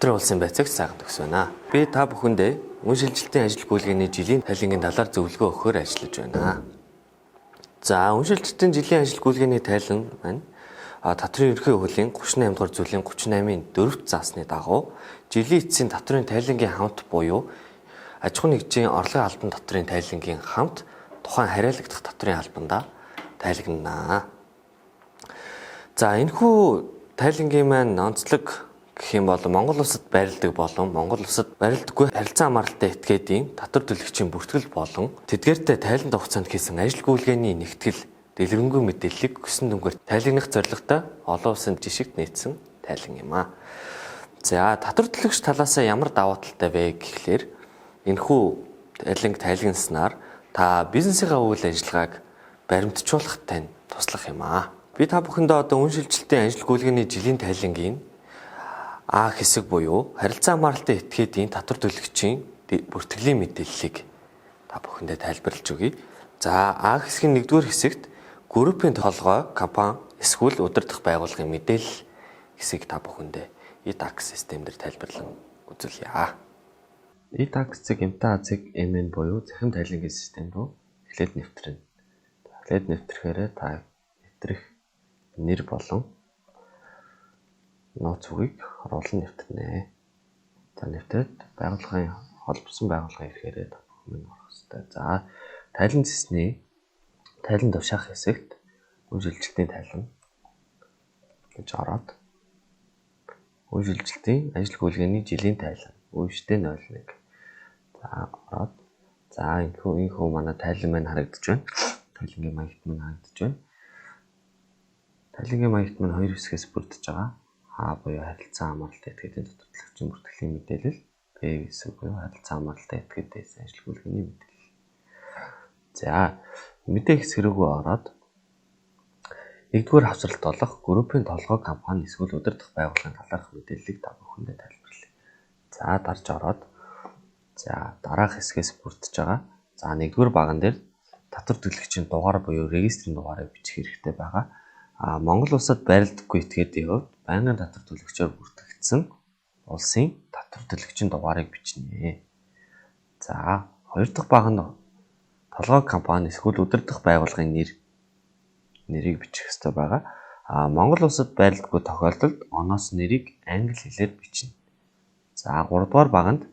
Татрын улсын байцаагч Сайхан төгс байна. Би та бүхэндээ үн шилжилтийн ажил гүйлгээний жилийн тайлангийн талаар зөвлөгөө өгөхөөр ажиллаж байна. За, үн шилжилтийн жилийн ажил гүйлгээний тайлан маань татврын ерөнхий хуулийн 38 дугаар зүйлийн 38-ын 4-р заасны дагуу жилийн эцсийн татврын тайлангийн хамт буюу аж ахуйн нэгжийн орлогын албан татврын тайлангийн хамт тухайн хариалагдах татврын албандаа тайлагнана. За, энэхүү тайлангийн маань онцлог гэх юм бол Монгол улсад байрладаг болон Монгол улсад байрладаггүй харилцан хамааралтай этгээдийн татвар төлөгчийн бүртгэл болон тэдгээртэй тайлан хугацаанд хийсэн ажил гүйлгээний нэгтгэл дэлгэрэнгүй мэдээллийг хүссэн дүнгээр тайлагнах зорилготой олон улсын жишигт нийцсэн тайлан юм аа. За, татвар төлөгч талаасаа ямар давуу талтай вэ гэхлээр энэхүү тайланг тайлагнаснаар та бизнесийнхаа үйл ажиллагааг баримтжуулахад тань туслах юм аа. Би та бүхэндээ одоо үн шилжилтийн ажил гүйлгээний жилийн тайлангийн А хэсэг буюу харилцан хамааралтай этгээдийн татвар төлөгчийн бүртгэлийн мэдээллийг та бүхэндээ тайлбарлаж өгье. За, А хэсгийн 1-р хэсэгт группийн толгой, компани эсвэл удирдах байгууллагын мэдээлэл хэсгийг та бүхэндээ e-tax систем дээр тайлбарлан үзүүлье. e-tax.mta.mn буюу цахим тайлангийн систем рүү эхлээд нэвтрэнэ. Эхлээд нэвтрэхээрээ та нэвтрэх нэр болон нууц үгийг оруулан нэвтрэнэ. За, нэвтрээд байгууллагын холбосон байгууллагын эрхээрээ та бүхэн орох ёстой. За, тайлан цэсний тайлан тушаах хэсэгт үн шилжилтийн тайлан гэж ороод үн шилжилтийн ажил гүйлгээний жилийн тайлан өвштэй 01. За, ороод, за, энэхүү манай тайлан маань харагдаж байна. Тайлангийн маягт маань харагдаж байна. Тайлангийн маягт маань хоёр хэсгээс бүрдэж байгаа. А буюу харилцан хамааралтай этгээдийн татвар төлөгчийн бүртгэлийн мэдээлэл, Б хэсэг буюу харилцан хамааралтай этгээдээс ажил гүйлгээний мэдээлэл. За, мэдээ хэсэг рүүгээ ороод нэгдүгээр хавсралт болох группийн толгой, компани эсвэл удирдах байгууллагын талаарх мэдээллийг та бүхэндээ тайлбарлая. За, дарж ороод, за, дараах хэсгээс бүрдэж байгаа. За, нэгдүгээр баган дээр татвар төлөгчийн дугаар буюу регистрийн дугаарыг бичих хэрэгтэй байгаа. А Монгол улсад байрладаггүй этгээдийн хувьд байнгын татвар төлөгчөөр бүртгэгдсэн улсын татвар төлөгчийн дугаарыг бичнэ. За, хоёр дахь баг нь толгой, компани эсвэл удирдах байгууллагын нэрийг бичих ёстой байгаа. А Монгол улсад байрладаггүй тохиолдолд оноос нэрийг англи хэлээр бичнэ. За, гуравдугаар баганд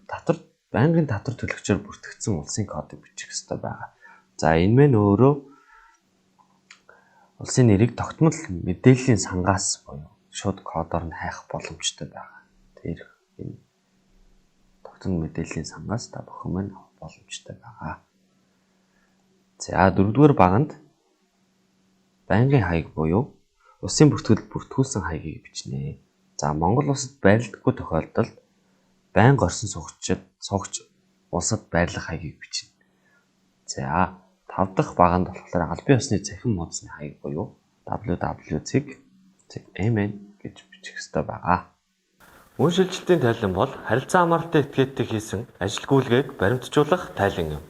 татвар байнгын татвар төлөгчөөр бүртгэгдсэн улсын кодыг бичих ёстой байгаа. За, энэ мэн өөрөө улсын нэрийг тогтмол мэдээллийн сангаас буюу шууд кодоор нь хайх боломжтой байгаа. Тэр энэ тогтмол мэдээллийн сангаас та бүхэн маань авах боломжтой байгаа. За, дөрөвдүгээр баганд байнгын хаяг буюу улсын бүртгэлд бүртгүүлсэн хаягийг бичнэ. За, Монгол улсад байрладаггүй тохиолдолд байнга орсон суугч улсад байрлах хаягийг бичнэ. За, 5 дахь баганд болохоор албан ёсны цахим хуудасны хаяг буюу www.mn гэж бичих ёстой байгаа. Үн шилжилтийн тайлан бол харилцан хамааралтай этгээдтэй хийсэн ажил гүйлгээг баримтжуулах тайлан юм.